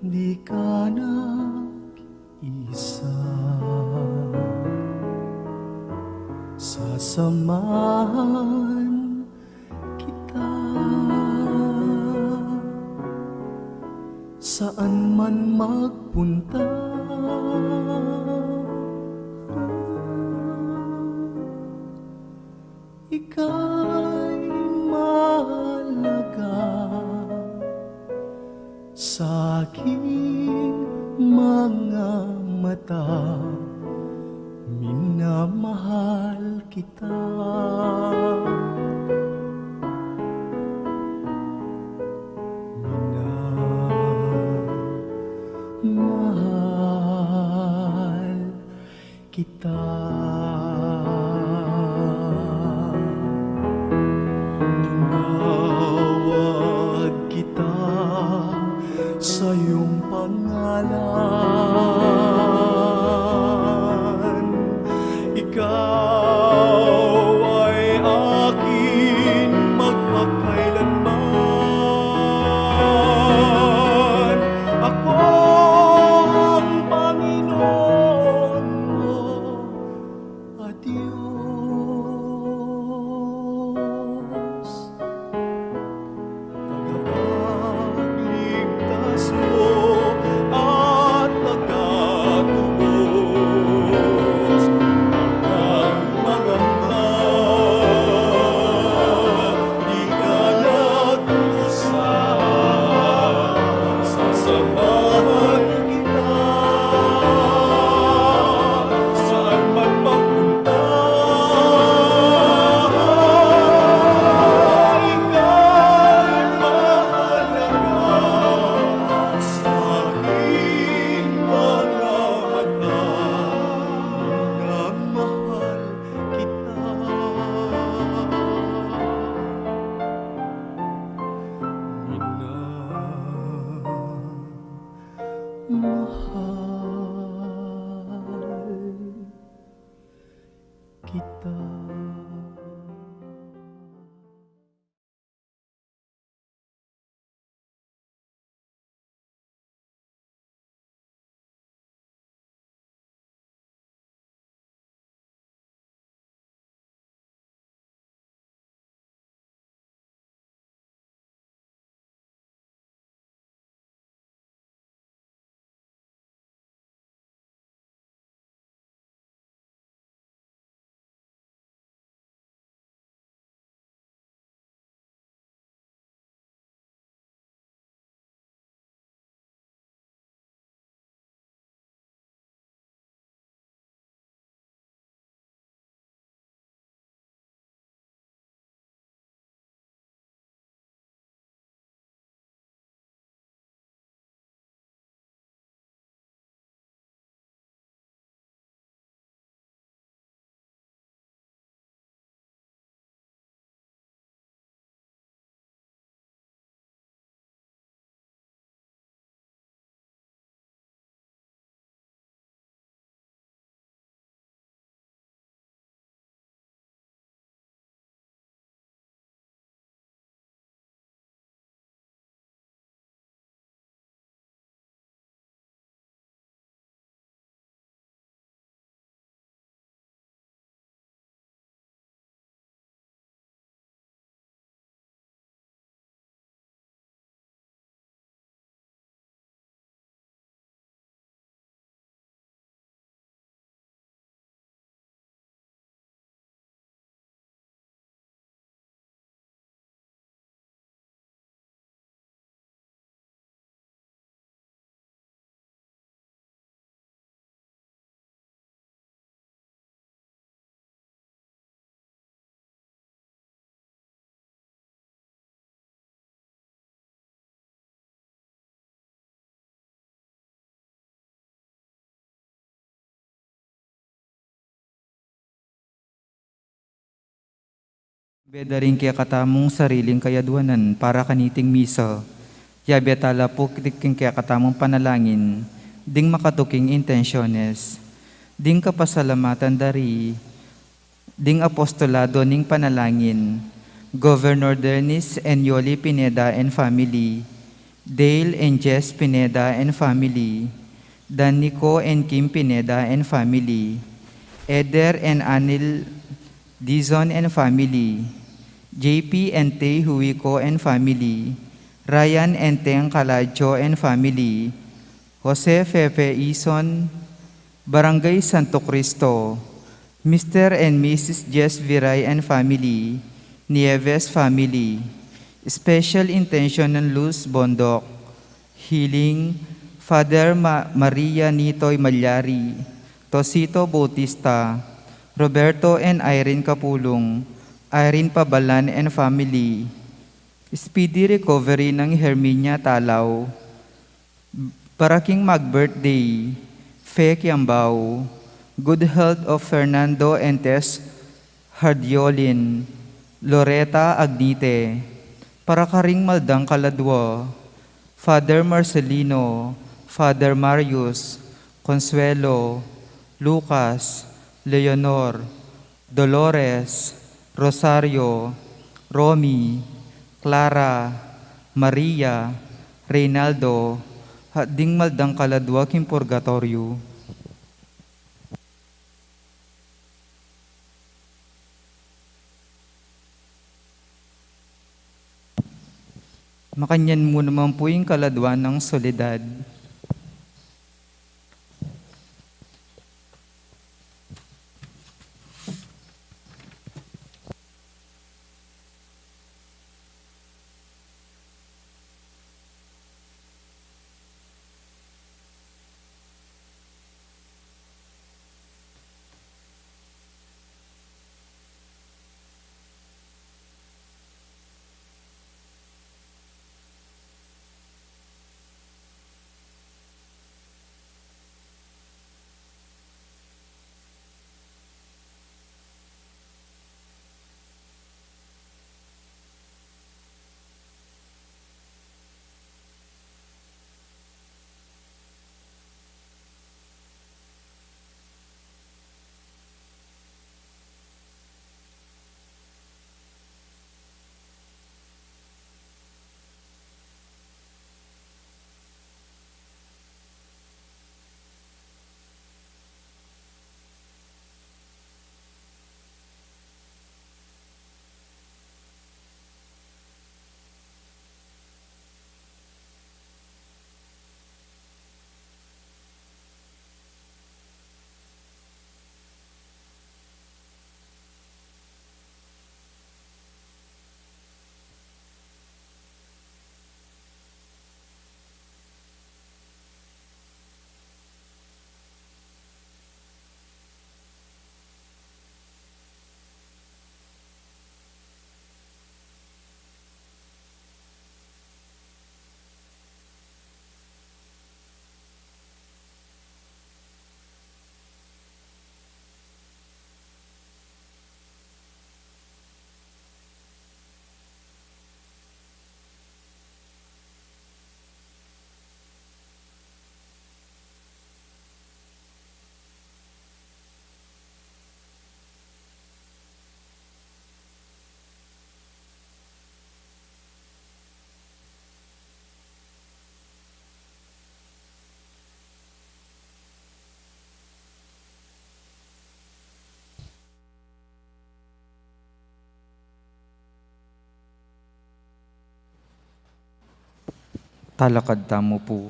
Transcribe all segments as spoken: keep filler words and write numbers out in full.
Di ka na isa. Sasamahan kita saan man magpunta. Ika'y mahalaga sa aking mga mata, minamahal kita. Minamahal kita. Tinawag kita sa iyong pangalan. Ikaw ay akin magpakailanman. Ako ang Panginoon mo at Diyos. Tagapagligtas mo at tagatubos. Ang mga di ka nagdusa, sasamahan kita saan man magpunta. Ika'y mahalaga sa aking mga mata. Minamahal kita. Minamahal kita. Beda ring kekatamung sariling kayadwanan para kaniting misa. Yabe tala pu king kekatamung panalangin ding makatuking intensyones. Ding kapasalamatan da ri ding apostolado ning panalangin, Governor Dennis and Yoli Pineda and family, Dale and Jess Pineda and family, Dan Nico and Kim Pineda and family, Eder and Anil Dizon and family, J P and Tei Huico and family, Ryan and Teng Calacho and family, Jose Fefe Ison, Barangay Santo Cristo, Mister and Missus Jess Viray and family, Nieves family, special intention ng Luz Bondoc, healing, Father Ma- Maria Nitoy Malyari, Tosito Bautista, Roberto and Irene Capulong, Irene Pabalan and family, speedy recovery ng Herminia Talaw, para king mag-birthday, Fe Kiambao, good health of Fernando and Tess Hardiolin, Loreta Agnite, para karing maldang kaladwa, Father Marcelino, Father Marius, Consuelo, Lucas, Leonor, Dolores, Rosario, Romy, Clara, Maria, Reynaldo, at ding maldang kaladwa king purgatoryo. Makanyan mu naman pu ing kaladwa nang Soledad. Talakad tamu pu.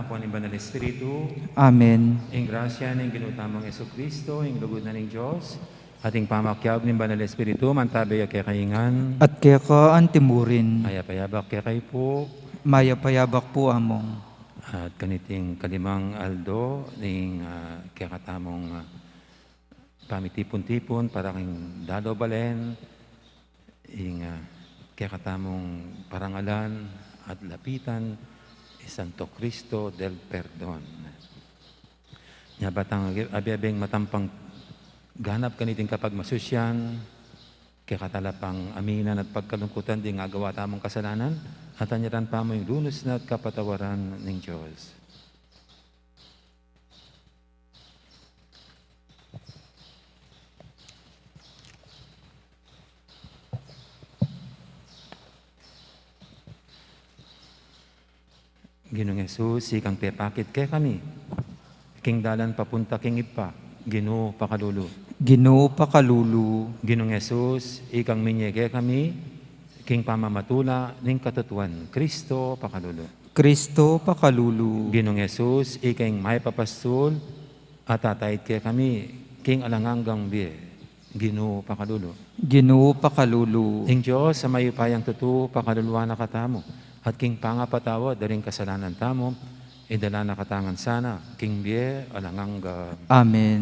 Anak, ning Banal Espiritu. Amen. Ing grasya ning Ginu tamung Jesucristo, ing lugud na ning Dios, at ing pamakiabe ning Banal Espiritu, mantabe ya kekayu ngan. At keka anti murin. Mayap a abak kekayu pu. Mayap a abak pu, Among. At kaniting kalimang aldo ning, ah, kekatamung, ah, pamitipun-tipun para king dalo balen, ing, ah, kekatamung parangalan at lapitan i Santo Cristo del Perdon. Nya batang abi-, abi-abing matampang ganap kaniting kapagmasusian, kekata la pang aminan at pagkalungkutan ding agawa tamung kasalanan, at anyatan tamu ing lunus na at kapatawaran ning Dios. Ginung Jesus, ikang pepakit kekami king dalan papunta king Ibpa, Ginu pakalulu. Ginu pakalulu. Ginung Jesus, ikang minye kekami king pamamatula ning katutuan, Cristo pakalulu. Cristo pakalulu. Ginung Jesus, ika ing mayap a pastul, at atait kekami king alang anggang bie, Ginu pakalulu. Ginu pakalulu. Ing Dios a mayupayang tutu pakaluluan na katamu, at king pangapatawad da ring kasalanan tamu, idala na katamu ngan sana king bie alang angga. Amen.